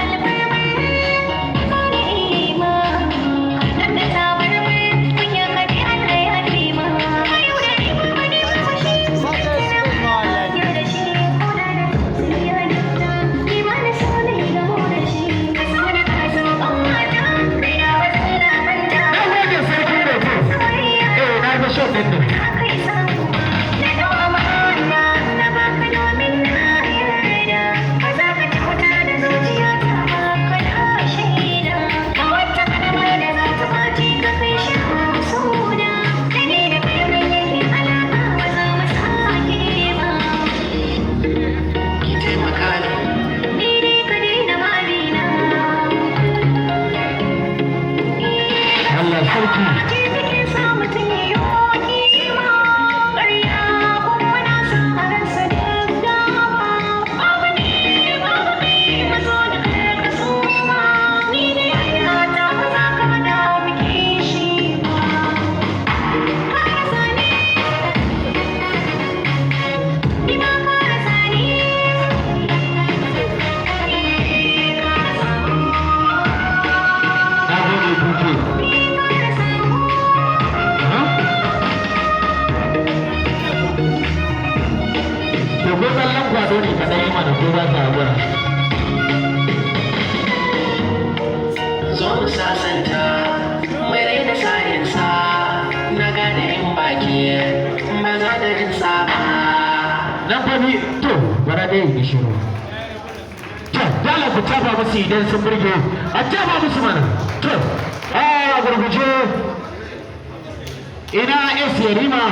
Alfarmar ba ni iya ma nan da tabarmar kunya, ka bi Allah ya fi ma yau da ni ba ni ba shi da shi ko da da ya gifta ni ba na so na yi gamo da shi. Ka so na ka so ban mata raina ba zan lamanta. Na gode, sarkin hoto. Eh, na ga shot din nan. Aka yi samu na dau amana na baka domin na yarda ba za ka ci wuta da zuciyata ba. Kana shaida ba wata kalma da za ta ɓaci ka kai shi suna da ni da kai mun yanke alaƙa, ba za mu sake ba. Ki taimaka ni. Ni dai ka daina mamina. Allah sarki. Ce take sa mutum ya yi kima, ƙarya kuma na sa a ransa duk dama. Babu ni babu kai, mazo da kar ka suma. Ni da yayata ba za ka hada mu kishi ba. Ka rasa ni, ni ma ka rasa ni. Ka rasa Na gode, Duke. ni, ka rasa. Aha. To, ko tsallen kwado ne ka ɗan yi mana, ko za ka haƙura? Zo mu sasanta mai rai da sa'insa. Na gane in baki ba za da rinsa ba. Nan fa ni to bara dai yi shiru. To, dala ku tafa musu idan sun burge, a tafa musu mana. To, a gurguje, ina S Yarima?